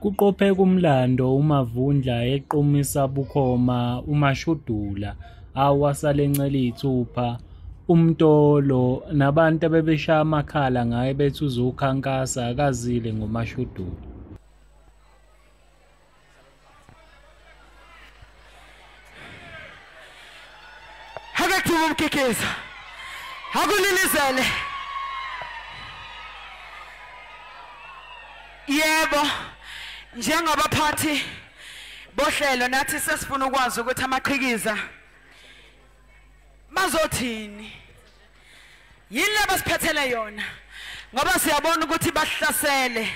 Kuqopheka umlando uMavundla eqomisa bukhoma uMashudula awasale encela iy'thupha, uMtolo nabantu abebeshaya amakhala ngaye bethi uzokhankasa akazile ngoMashudula. Hakuthuka umkhikizo, hakulilizele. Yebo, njengabaphathi bohlelo nathi sesifuna ukwazi ukuthi amaqhikiza bazothini, yini labasiphethele yona, ngoba siyabona ukuthi bahlasele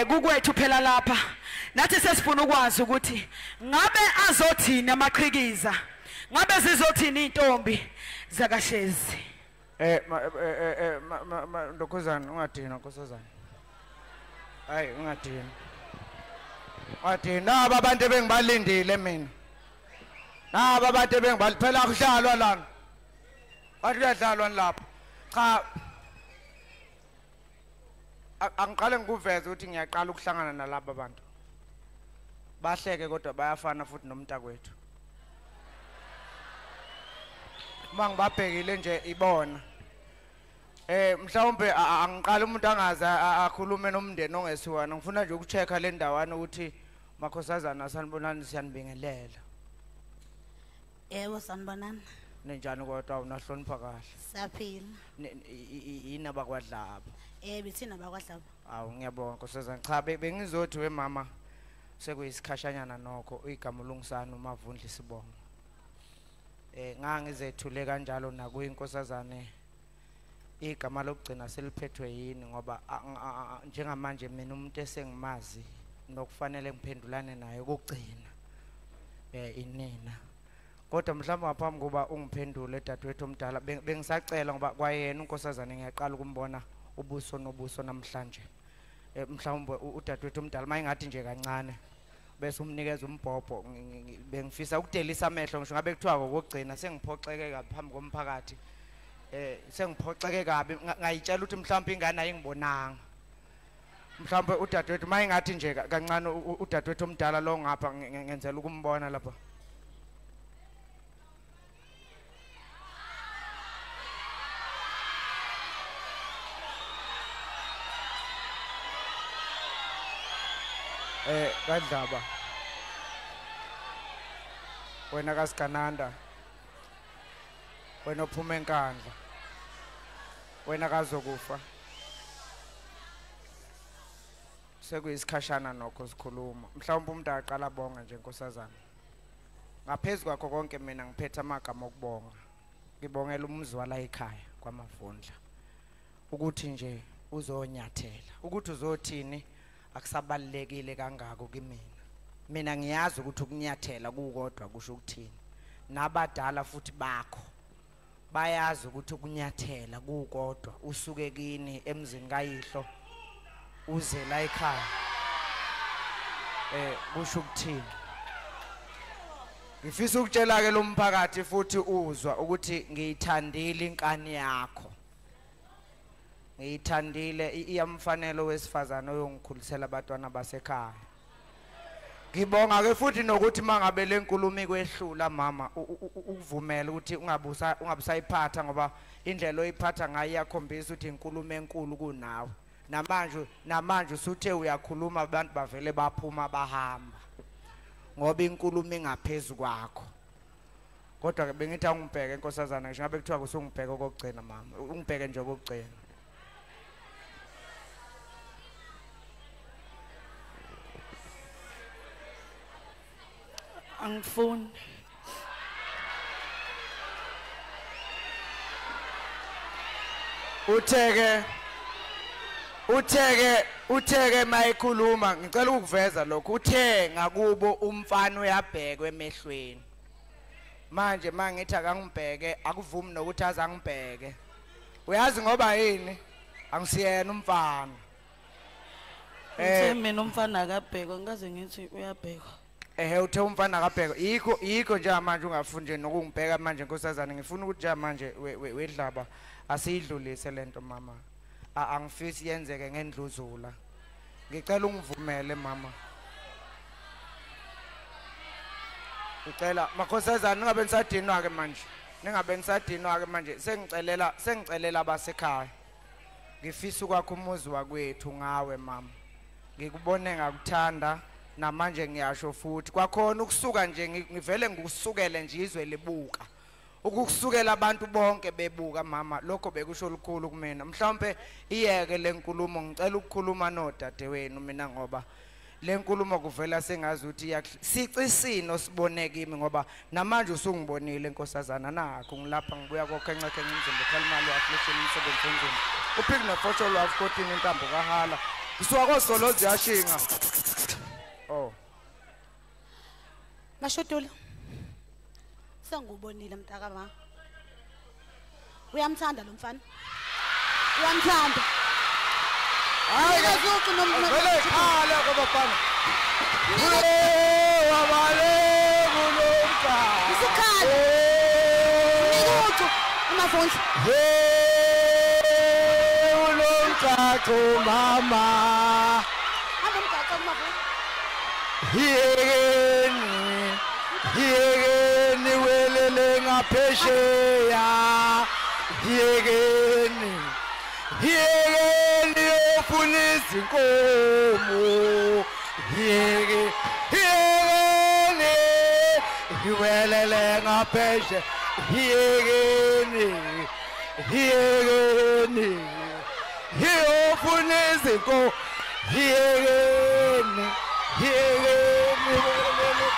kukwethu phela lapha. Nathi sesifuna ukwazi ukuthi ngabe azothini amaqhikiza, ngabe zizothini intombi zakaShezi. Ntokozana, ungadinwa nkosazana. Hayi, ungadinwa. Ungadinwa. Naba abantu ebengibalindile mina. Naba abantu ebengibalindile phela kuhlalwa lana. Bathi kuyadlalwa lapha. Cha, angiqale ngikuveze ukuthi ngiyaqala ukuhlangana nalaba bantu. Bahleke kodwa bayafana futhi nomntakwethu. Uma ngibabhekile nje ibona. Mhlawumbe angiqala umuntu angaze akhulume nomndeni ongesiwana. Ngifuna nje ukuchecka le ndawana ukuthi makhosazana sanibonani, siyanibingelela. Yebo, sanibonani. Ninjani kodwa, unahlonipha kahle? Siyaphila. Yini abakwadlaba? Bithina abakwadlaba. Awu, ngiyabonga nkosazana. Cha, bengizothi we mama sekuyisikhashanyana nokho igama uLungisani uMavundla isibongo. Ngangizethule kanjalo nakuyinkosazane igama lokugcina seliphethwe yini, ngoba njengamanje mina umuntu esengimazi nokufanele ngiphendulane naye kokugcina inina. Kodwa mhlawumbe ngaphambi kuba ungiphendule dadewethu omdala, bengisacela ngoba kwayena unkosazane ngiyaqala ukumbona ubuso nobuso namhlanje. Mhlawumbe udadewethu omdala mayingathi nje kancane bese umnikeza umbhobho, bengifisa ukudelisa amehlo ngisho ngabe kuthiwa kokugcina sengiphoxeke kabi phambi komphakathi. Sengiphoxeke kabi, ngayitshela ukuthi mhlawumbe ingane ayingibonanga. Mhlawumbe udadewethu mayingathi nje kancane udadewethu omdala lo ngapha ngenzela ukumbona lapha. Kadlaba, wena kaSigananda, wena ophuma eNkandla, wena kazokufa. Sekuyisikhashana nokho sikhuluma. Mhlawumbe umuntu aqala abonga nje nkosazana. Ngaphezu kwakho konke mina ngiphethe amagama okubonga. Ngibongela umuzi wala ekhaya kwaMavundla ukuthi nje uzonyathela, ukuthi uzothini akusabalekile kangako kimina. Mina ngiyazi ukuthi ukunyathela kukodwa kusho ukuthini. Nabadala futhi bakho bayazi ukuthi ukunyathela kukodwa usuke kini emzini kayihlo uze la ekhaya kusho ukuthini. Ngifisa ukutshela ke lo mphakathi futhi uzwa ukuthi ngiyithandile inkani yakho. Ngiyithandile, iyamfanele wesifazane oyongikhulisela abantwana basekhaya. Ngibonga ke futhi nokuthi mangabe lenkulumo ikwehlula mama ukuvumela ukuthi ungabusayiphatha, ngoba indlela oyiphatha ngayo iyakhombisa ukuthi inkulumo enkulu kunawe. Namanje usuthe uyakhuluma abantu bavele baphuma bahamba ngoba inkulumo ingaphezulu kwakho. Kodwa ke bengithi angibheke nkosazana, ngisho ngabe kuthiwa kusungibheke okugcina mama, ungibheke nje okugcina. Angifuni. Utheke mayikhuluma, ngicela ukuveza lokho. Uthe ngakubo umfana uyabhekwa emehlweni. Manje mangithi akangibheke akuvumi nokuthi azangibheke. Uyazi ngoba yini? Angisiyena umfana. Uthe mina umfana akabhekwa, ngikaze ngithi uyabhekwa. Uthe umfana akabhekwa. Yikho njengamanje ungafuni nje nokungibheka manje nkosazana. Ngifuna ukuthi njengamanje wedlaba asiyidlulise lento mama. Angifisi yenzeke ngendluzula. Ngicela ungivumele mama. Ngicela makhosazana ningabe nisadinwa ke manje. Ningabe nisadinwa ke manje. Sengicelela abasekhaya. Ngifisa ukwakha umuzi wakwethu ngawe mama. Ngikubone ngakuthanda namanje ngiyasho futhi. Kwakhona ukusuka nje ngivele ngikusukele nje izwe libuka. Ukukusukela abantu bonke bebuka mama, lokho bekusho olukhulu kumina. Mhlawumbe iyeke lenkulumo, ngicela ukukhuluma nodadewenu mina ngoba lenkulumo kuvela sengazi ukuthi sicisino sibone kimi ngoba namanje usungibonile nkosazana nakho ngilapha ngibuya kokhencekhence umzimba khalimali wakho umsebenzi onzima. Uphiki nefosholo wakho intambo kahala. Ngisuka koSolozi yashinga. Oh. Mashudula. Sengubonile mntakama. Uyamthanda lo mfana. Uyamthanda. Hayi kazucu nomvele khala kwabafana. Wabale kulomka. Isikhala. Nikucu uMavundla. Ulomcaco mama. Hamba umgaco uMavundla. Yekeni. Yekeni welele ngaphesheya. Yekeni. Yekeni ofuna izinkomo. Yekeni. Welele ngaphesheya. Yekeni. Yekeni. Ofuna izinkomo. Yekeni. Yekeni welele.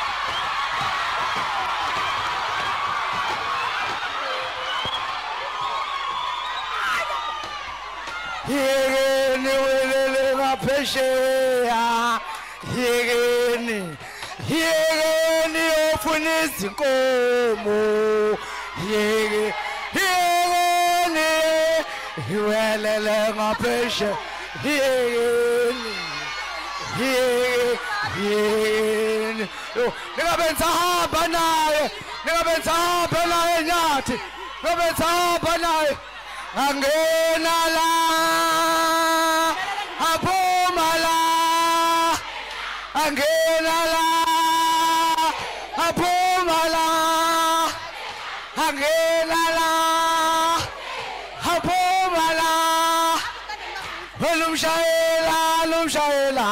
Yekeni welele ngaphesheya. Yekeni. Yekeni ofuna izinkomo. Yekeni welele ngaphesheya. Yekeni. Yekeni. Ningabe nisahamba naye. Ningabe nisahamba naye Nyathi. Ningabe nisahamba naye. Angena la, aphuma la, angena la, aphuma la, angena la, aphuma la. Lumshayela, lumshayela,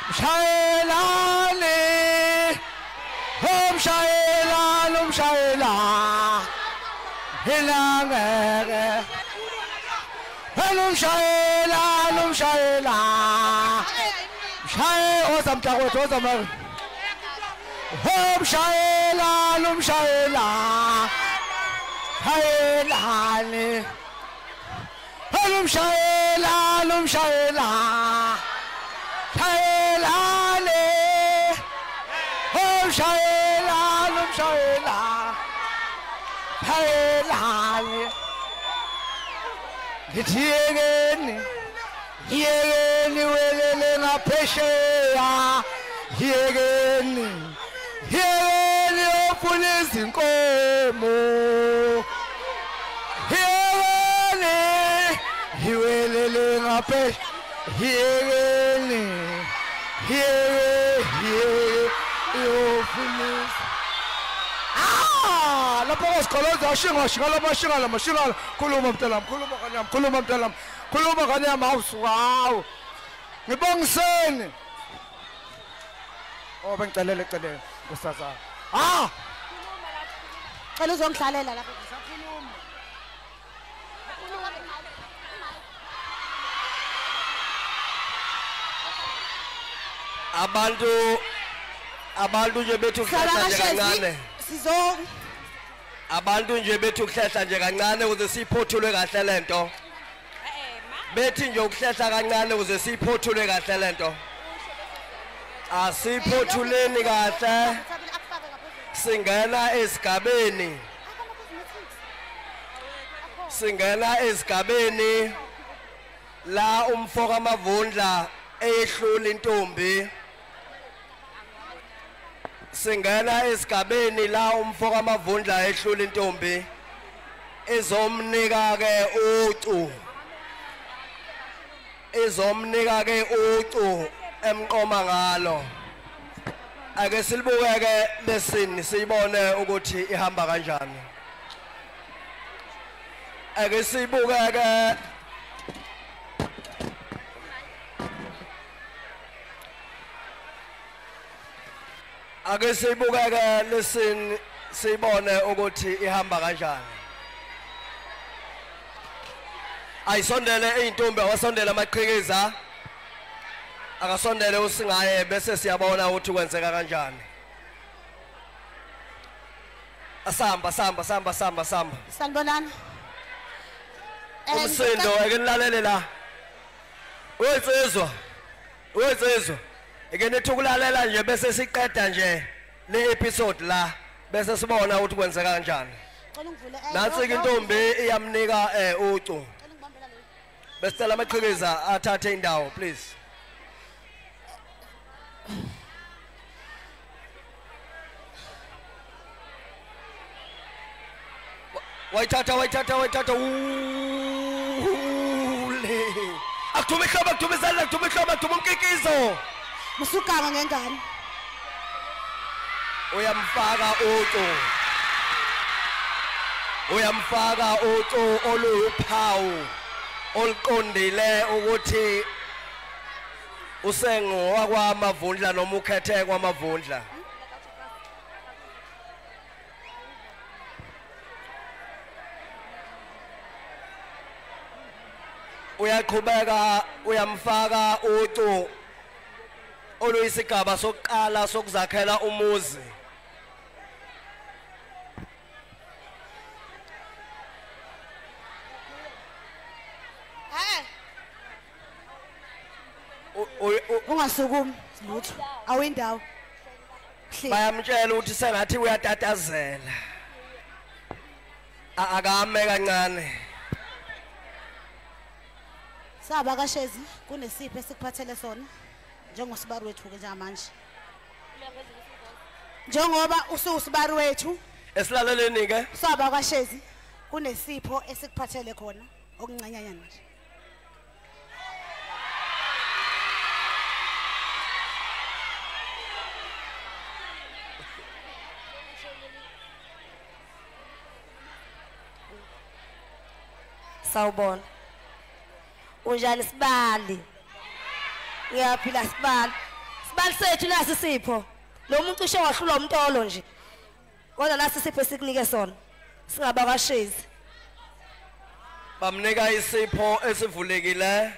mshayela le, umshayela, lumshayela. Ilangeke lumshayela lumshayela mshaye oza mntakwethu oza mama umshayela lumshayela hayelani lumshayela lumshayela hayelani umshayela lumshayela hayelani. Ngithi yekeni, yekeni welele ngaphesheya. Yekeni, yekeni ofuna izinkomo. Yekeni, welele ngaphesheya. Yekeni, yekeni ofuna. Lapho kosikolozi ashinga shinga mashinga mashinga khuluma mntanami khuluma kanyami khuluma mntanami khuluma kanyami awusuka hawu ngibongiseni. Oh bengicelele celele nkosazana. Ah cela uzongihlalela lapho. Ngisakhuluma. Abantu nje bethu kuhlehla nje kancane. Sizo abantu nje bethu kuhlehla nje kancane ukuze siyiphothule kahle lento. Bethi nje ukuhlehla kancane ukuze siyiphothule kahle lento. Asiphothuleni kahle. Singena esigabeni. Singena esigabeni la umfo kaMavundla eyehlula intombi. Singena esigabeni la umfo kaMavundla ehlula intombi ezomnika ke ucu. Izomnika ke ucu emqoma ngalo. Ake silibukeke lesini siyibone ukuthi ihamba kanjani. Ake sibukeke Ake sibukeke lesini siyibone ukuthi ihamba kanjani. Ayisondele intombi awasondele amaqhikiza. Akasondele usingaye bese siyabona ukuthi kwenzeka kanjani. Asamba samba samba samba samba. Sanibonani. Umsindo ake nilalele la. Uyitsizwa. Uyitsizwa. Ake nithi ukulalela nje bese siqeda nje le episode la bese sibona ukuthi kwenzeka kanjani. Cela ungivule. Nansi ke intombi iyamnika ucu. Besicela amaqhikiza athathe indawo please. Wayithatha wayithatha wayithatha ule. Akuthume ihlobo akuthume isandla akuthume ihlobo akuthume umkikizo. Musukanga ngengane. Uyamfaka ucu. Uyamfaka ucu oluyuphawu oluqondile ukuthi usengowakwamavundla noma ukhethe kwamavundla. Uyaqhubeka uyamfaka ucu oluyisigaba sokuqala sokuzakhela umuzi. Ungasukumi lutho awindawo. Bayamtshela ukuthi sengathi uyatatazela. Akame kancane. Saba kaShezi kunesipho esikuphathele sona njengosibari wethu ke njengamanje. Njengoba ususibari wethu esilaleleni ke saba kaShezi kunesipho esikuphathele khona okuncanyana nje. Sawubona. Unjani sibali? Ngiyaphila sibali. Sibali sethu nasi sipho. Lo muntu ushe wahlulwa umntolo nje. Kodwa nasi sipho esikunike sona. Singaba kwaShezi. Bamnika isipho esivulekile.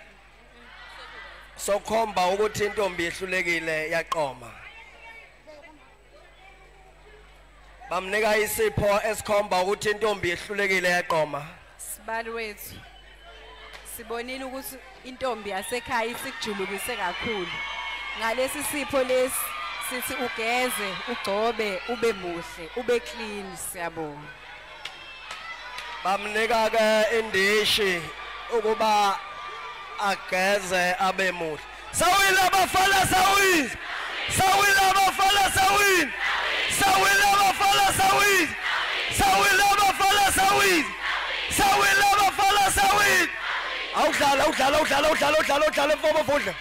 Sokhomba ukuthi intombi yehlulekile yaqoma. Bamnika isipho esikhomba ukuthi intombi yehlulekile yaqoma. Sibali wethu sibonile ukuthi intombi yasekhaya isikujulukise kakhulu. Ngalesi sipho lesi sithi ugeze, ugcobe, ube muhle, ube clean, siyabonga. Bamnika ke indishi ukuba ageze abe muhle. Sawila abafana sawini. Sawila abafana sawini. Sawila abafana sawini. Sawila abafana sawini. Sawila abafana sawini. Awudlala awudlala awudlala awudlala awudlala awudlala mfowethu.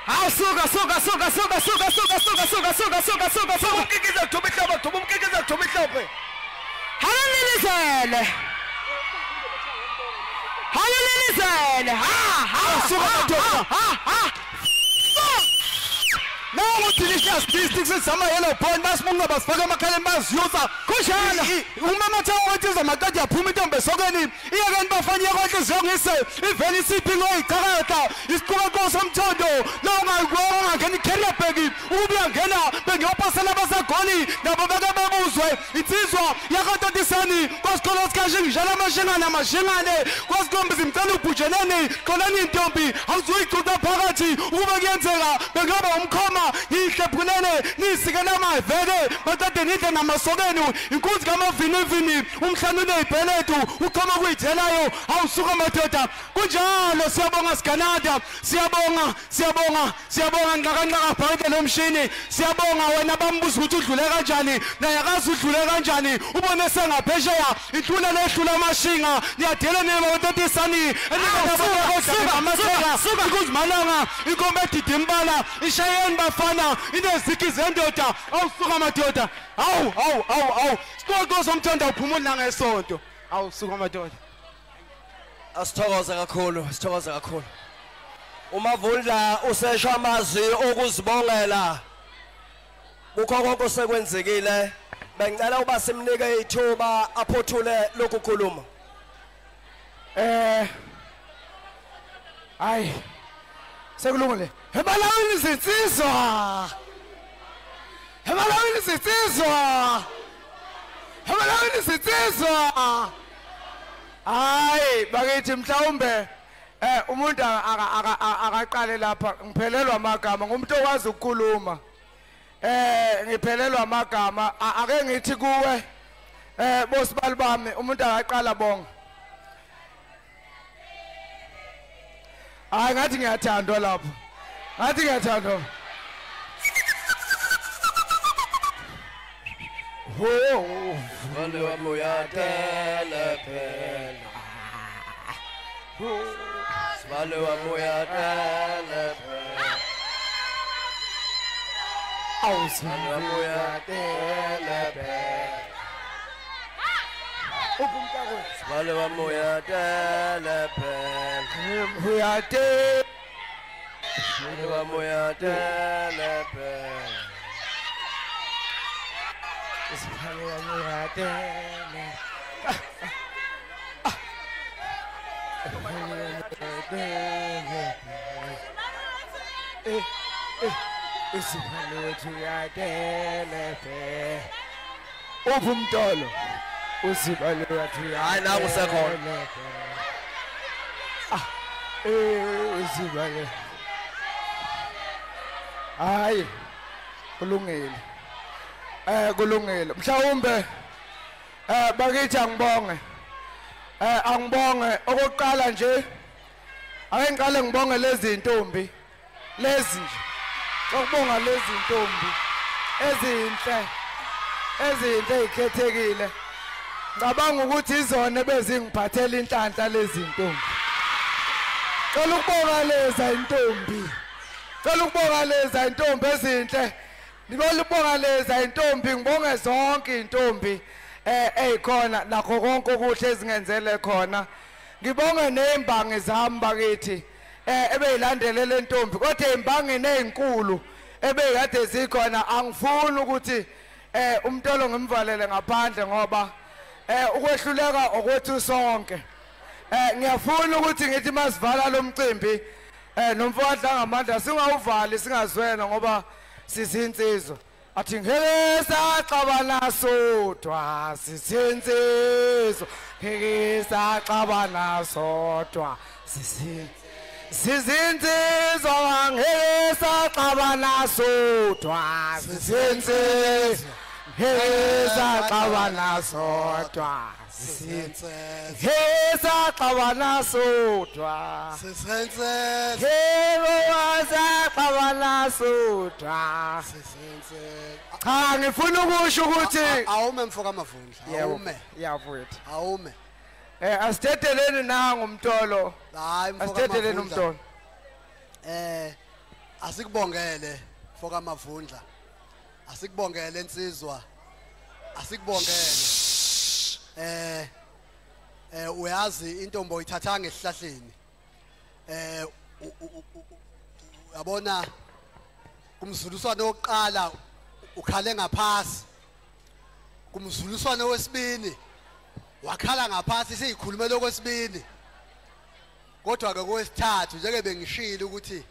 Hawu suka suka suka suka suka suka suka suka suka suka suka suka. Umkikiza kuthuba ihlobo kuthuba umkikiza kuthuba ihlobo. Halulilizele. Halulilizele. Ha ha suka madoda. Ha ha. Nangu delicious districts sama yellow point basimunga basifaka emakhaleni baziyusa Kunjalo. Umamatha wethiza maqede yaphuma intombi esokeni iyekeni bafana iyekonhliziyo ngise ivele isiphi ngoyichakatha isiqukaquko somthondo lo ungangena i-carrier bag ukuba uyangena bengiyophasela abasegoli nabo beke bebuzwe insizwa yakatotisani kwasikolo sikashingishela amashingane amashingane kwasikombi zimcela ubhujeleni xolani intombi awuzuyicuca phakathi ukuba kuyenzeka bengiyoba umkhoma madoda ngihlephulele nisikela amavele maqede nidle namasokeni inkunzi kamavinivini umhlanu uneyibheletu uchoma kuyithelayo awusuka madoda kunjalo siyabonga siganada siyabonga siyabonga siyabonga nqakanqaka phakade lomshini siyabonga wena bambuza ukuthi udlule kanjani naye akazi udlule kanjani ubone sengaphesheya inhlula lehlula amashinga niyadele nematetisani inkunzi malanga inkombe edidimbala ishayeni bafana ineziki zendoda awusuka madoda awu awu awu awu siqoqo somthanda uphumula ngesonto awusuka madoda asithokoze kakhulu sithokoze kakhulu uMavundla usesho amazwi okuzibongela kukho konke osekwenzekile bengicela uba simnike ithuba aphothule lokhu khuluma hayi sekulungile ebalawini izinsizwa ebalawini izinsizwa ebalawini izinsizwa hayi bakithi mhlawumbe umuntu akaqale lapha ngiphelelwa amagama ngumuntu okwazi ukukhuluma ngiphelelwa amagama ake ngithi kuwe bosibali bami umuntu akaqala bonga hayi ngathi ngiyathandwa lapho ngathi ngiyathandwa ho wale wamuyatela phela sibale wamuyatela phela awusibale wamuyatela phela sibale wamuyatela phela uyatela sibale wamuyatela phela sibale wamuyatela isibale wamuyatela phela uphi umntolo usibale wathi hayi naku usekhona usibale hayi kulungile kulungile mhlawumbe bakithi angibonge angibonge okokuqala nje ake ngiqale ngibonge lezi intombi lezi nje ukubonga lezi intombi ezinhle ezinhle ezikhethekile ngicabanga ukuthi izona bezingiphathela inhlanhla lezi intombi cela ukubonga leza intombi cela ukubonga leza intombi ezinhle ngibona ukubonga leza intombi ngibonge zonke intombi ezikhona nakho konke okuhle ezingenzele khona ngibonge nezimbangi zami bakithi ebeyilandelele intombi kodwa izimbangini ezinkulu ebekade zikhona angifuni ukuthi umntolo ngimvalele ngaphandle ngoba ukwehluleka okwethu sonke ngiyafuna ukuthi ngithi masivala lo mcimbi nomfowethu ngamandla singawuvali singazwena ngoba sizinsizwa athi ngeke saxabana sodwa sizinsizwa ngeke saxabana sodwa sizinsizwa ngeke saxabana sodwa sizinsizwa ngeke saxabana sodwa ngeke saxabana sodwa ngeke saxabana sodwa cha ngifuna ukusho ukuthi awume mfoka Mavundla awume yavuyethu awume asidedeleni nangu umntolo hayi mfoka asidedeleni umntolo asikubongele mfoka Mavundla asikubongele insizwa asikubongele uyazi intombi oyithathanga esihlahleni uyabona kumzuliswano wokuqala ukhale ngaphasi kumzuliswano wesibini wakhala ngaphasi siyikhulumela okwesibini kodwa ke kwesithathu njeke bengishilo ukuthi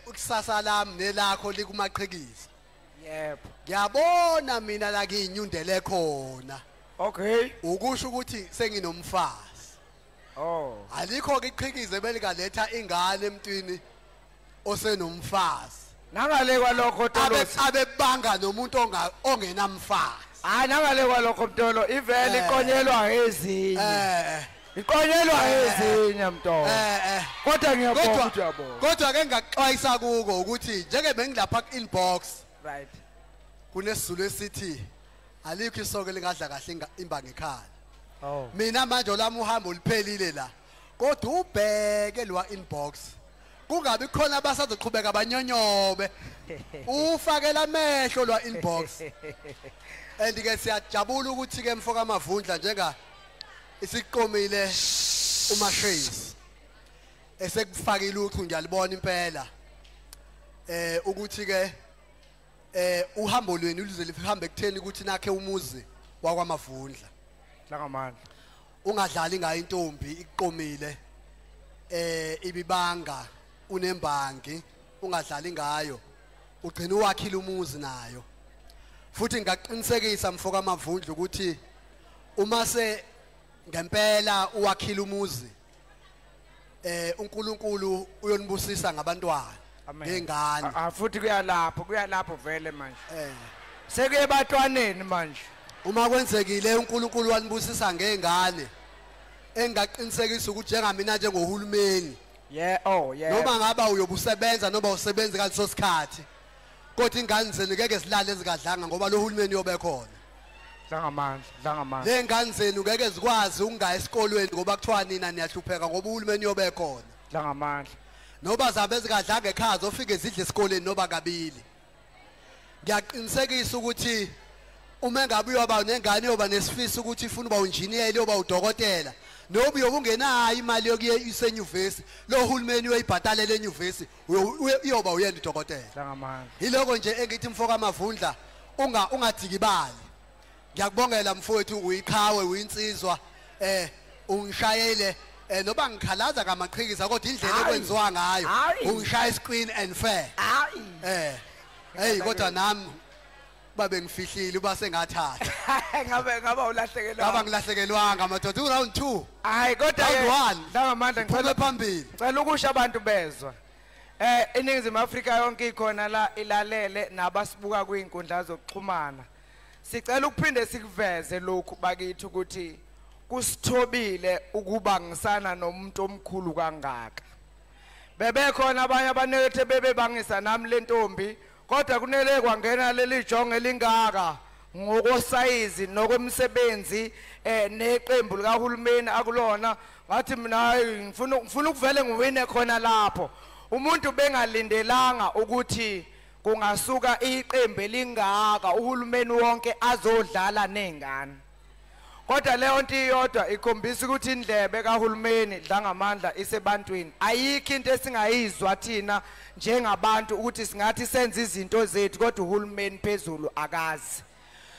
ukusasa lami nelakho likumaqhikiza yebo ngiyabona mina la ngiyinyundele khona okay ukusho ukuthi senginomfazi oh alikho ke iqhikize belikaletha ingane emntwini osenomfazi. Nangale kwalokho Tolo, abebanga nomuntu ongenamfazi. Hayi, nangale kwalokho Mtolo, ivele iqonyelwa ezinye. Iqonyelwa ezinye Mtolo. Kodwa ngiyabonga ukuthi uyabonga. Kodwa ke ngingaxwayisa kuko ukuthi njenge bengilapha ku inbox. Right. Kunesizulu esithi alikho isoke lingadla kahle imbangi ekhala. Oh. Mina manje lami uhambo liphelile la. Kodwa ubheke lwa inbox. Kungabi khona abasazoqhubeka banyonyobe. Ufakela amehlo lwa inbox. And ke siyajabula ukuthi ke mfoka Mavundla njenga isiqomile uMashezi esekufakile uchu ngiyalibona impela ukuthi ke uhambo lwenu luze lihambe ekutheni ukuthi nakhe umuzi wakwaMavundla. Langamandla. Ungadlali ngayo intombi iqomile ibibanga unembangi, ungadlali ngayo, ugcina uwakhile umuzi nayo. Futhi ngaqinisekisa mfoka Mavundla ukuthi uma se ngempela uwakhile umuzi uNkulunkulu uyonibusisa ngabantwana ngengane. Futhi kuyalapho vele manje. Sekuye batwaneni manje. Uma kwenzekile uNkulunkulu wanibusisa ngengane, engaqinisekisa ukuthi njengamina njengohulumeni, yeah, oh yeah, noma ngaba uyobusebenza noma usebenzi ngaleso sikhathi, kodwa ingane zenu ngeke zilale ezikadlanga ngoba lo hulumeni yobe khona. Dlangamandla. Le ngane zenu ngeke zikwazi ukungaya esikolweni ngoba kuthiwa nina niyahlupheka ngoba uhulumeni yobe khona. Dlangamandla. Noba zabe ezikadlanga ekhaya zofike zidle esikoleni noba kabili. Ngiyaqinisekisa ukuthi uma ngabe uyoba nengane yoba nesifiso ukuthi ifuna uba unjiniyela yoba udokotela, noba uyobe ungenayo imali yokuya isenyuvesi, lo hulumeni uyoyibhatalela enyuvesi, uyoba uyena udokotela. Dlangamandla. Yiloko nje engithi mfoka Mavundla ungadikibali. Ngiyakubongela mfowethu, uyiqhawe, uyinsizwa, ungishayele noba ngikhalaza ngamaqhikiza kodwa indlela ekwenziwa ngayo ungishaya screen and fair. Hey, kodwa nami babe ngifihlile uba sengathatha. Ngabe ulahlekelwa. Ngaba ngilahlekelwanga madoda, u round 2. Hayi kodwa round 1. Dlangamandla, ngicela phambili. Ngicela ukusho abantu bezwa. iNingizimu Afrika yonke ikhona la ilalele nabasibuka kwizinkundla zokuxhumana. Sicela ukuphinde sikuveze lokhu bakithi ukuthi kusithobile ukubangisana nomuntu omkhulu kangaka. Bebekhona abanye abanethe bebebangisa nami lentombi, kodwa kunele kwangena leli jonge elingaka ngokosayizi nokwemisebenzi neqembu likahulumeni akulona. Ngathi mina ngifuna ukuvele ngiwine khona lapho. Umuntu bengalindelanga ukuthi kungasuka iqembu elingaka uhulumeni wonke azodlala nezingane. Kodwa leyo nto iyodwa ikhombisa ukuthi indlebe kahulumeni Dlangamandla isebantwini. Ayikho into esingayizwa thina njengabantu ukuthi singathi senze izinto zethu kodwa uhulumeni phezulu akazi.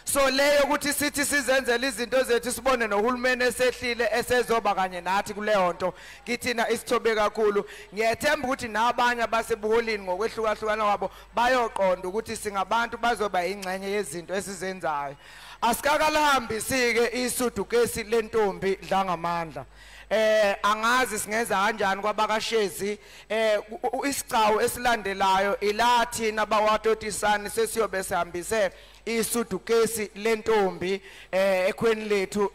So leyo ukuthi sithi sizenzele izinto zethu sibone nohulumeni esehlile esezoba kanye nathi kuleyo nto, kithina isithobe kakhulu. Ngiyethemba ukuthi nabanye abasebuholini ngokwehlukahlukana kwabo bayoqonda ukuthi singabantu bazoba ingxenye yezinto esizenzayo. Asikakalihambisi-ke isudukesi lentombi Dlangamandla. Angazi singenza kanjani kwabakashezi. Isicawu esilandelayo ila thina bakwaTotisani sesiyobe sihambise isudukesi lentombi ekhweni lethu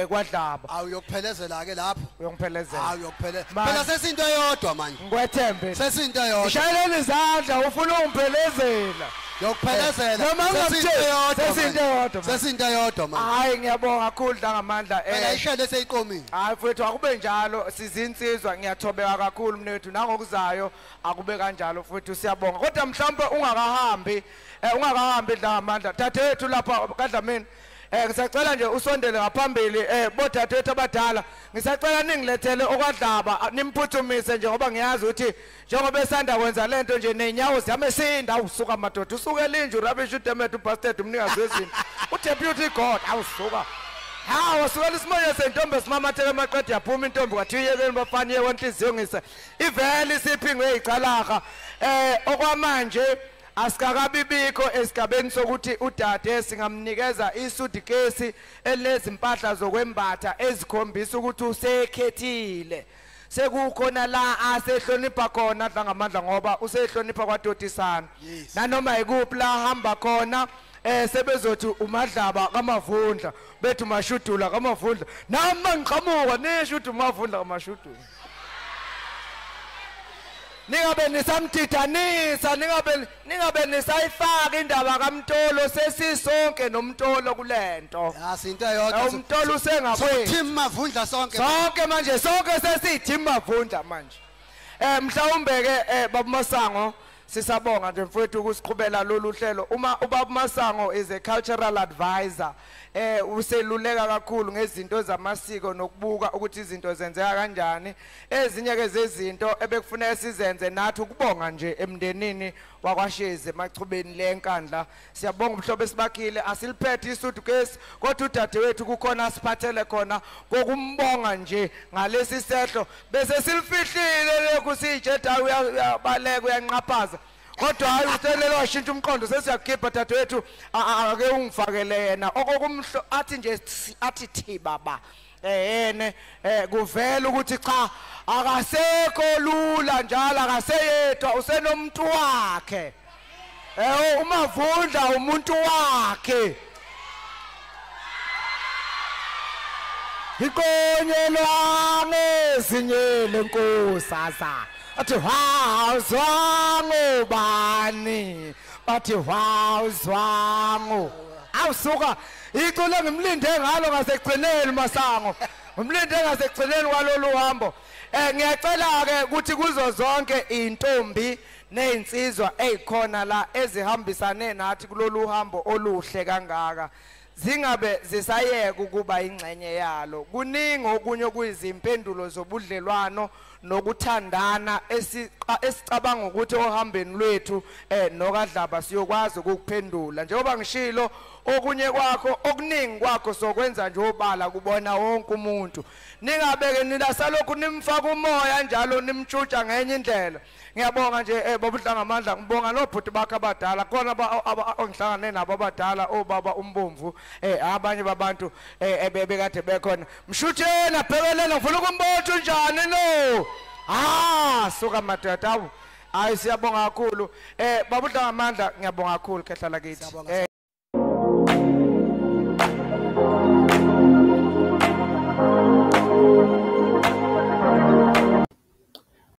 kwaDlaba. Awuyokuphelezela ke lapho. Uyongiphelezela. Awuyokuphelezela. Phela sesinto eyodwa manje. Ngikwethembe. Sesinto eyodwa. Ngishayeleni izandla ufuna ungiphelezela. Yokuphelezela. Sesinto eyodwa. Sesinto eyodwa manje. Hayi ngiyabonga kakhulu Dlangamandla. Phela ishele seyiqomile. Hayi mfowethu akube njalo, sizinsizwa, ngiyathobeka kakhulu mnethu nangokuzayo akube kanjalo futhi siyabonga. Kodwa mhlawumbe ungakahambi Dlangamandla. Dadewethu lapha kaDlamini, ngisacela nje usondele ngaphambili bodadewethu abadala, ngisacela ningilethele okwaDlaba nimphuthumise nje ngoba ngiyazi ukuthi njengoba esanda kwenza lento nje nenyawo ziyamesinda. Awusuka madoda, usuke linje urubbish udemet ubastard umnikazi wezinto udeputy god. Awusuka. Hawu sukela isimonyo sentombi simamatheka amaqeda yaphuma intombi kwathiwa iyekeni bafana iye kwenhliziyo ngise ivele isiphingwe icalaha. Okwamanje asikakabibikho esigabeni sokuthi udade singamnikeza isudikesi elezimpahla zokwembatha ezikhombisa ukuthi usekhethile. Sekukhona la asehlonipha khona Dlangamandla ngoba usehlonipha kwaDotisana. Nanoma ikuphi la hamba khona sebezothi uMadlaba kaMavundla bethu Mashudula kaMavundla. Nami ngiqhamuka nisho ukuthi uMavundla kaMashudula. Ningabe nisamdidanisa, ningabe nisayifaka indaba kaMtolo, sesisonke noMtolo kulento. Yazi into eyodwa. UMtolo usengakwethu. Team Mavundla sonke. Sonke manje, sonke sesiyi-Team Mavundla manje. Mhlawumbe ke Baba Masango sisabonga nje mfowethu ukusiqhubela lolu hlelo. Uma uBaba Masango is a cultural advisor, useluleka kakhulu ngezinto zamasiko nokubuka ukuthi izinto zenzeka kanjani. Ezinye ke zezinto ebekufuneka sizenze nathi ukubonga nje emndenini wakwaShezi emachubeni lenkandla. Siyabonga umhlobo esibakhile, asiliphethe isuitcase kodwa udadewethu kukhona asiphathele khona kokumbonga nje ngalesi sehlo bese silifihlile lokhu sijeda uyabaleka uyanqaphaza. Kodwa hayi uselelo washintsha umqondo, sesiyakhipha dadewethu ake ungifakele yena okokumhlo athi nje athi thi baba yene kuvela ukuthi cha akasekho lula njalo akaseyedwa usenomuntu wakhe. uMavundla umuntu wakhe. Iqonyelwa ngezinye lenkosaza athi wawuzwangu bani bathi wawuzwangu awusuka iculo ngimlinde ngalo ngasekugcineni Masango, ngimlinde ngasekugcineni kwalolu hambo. Ngiyacela ke ukuthi kuzo zonke intombi nezinsizwa ezikhona la ezihambisane nathi kulolu hambo oluhle kangaka zingabe zisayeka ukuba ingxenye yalo. Kuningi okunye okuyizimpendulo zobudlelwano nokuthandana esicabanga ukuthi ohambeni lwethu nokaDlaba siyokwazi ukuphendula. Njengoba ngishilo okunye kwakho okuningi kwakho sokwenza nje obala kubona wonke umuntu. Ningabeke nilasalokhu nimfaka umoya njalo nimtshutsha ngenye indlela. Ngiyabonga nje Baba Dlangamandla, ngibonga nobhuti bakhe abadala khona ongihlangane nabo abadala obaba uMbomvu abanye babantu ebekade bekhona. Mshutheni abhekelele ngifuna ukumbona unjani no. Suka madoda awu. Hayi siyabonga kakhulu. Baba Dlangamandla ngiyabonga kakhulu khehla lakithi.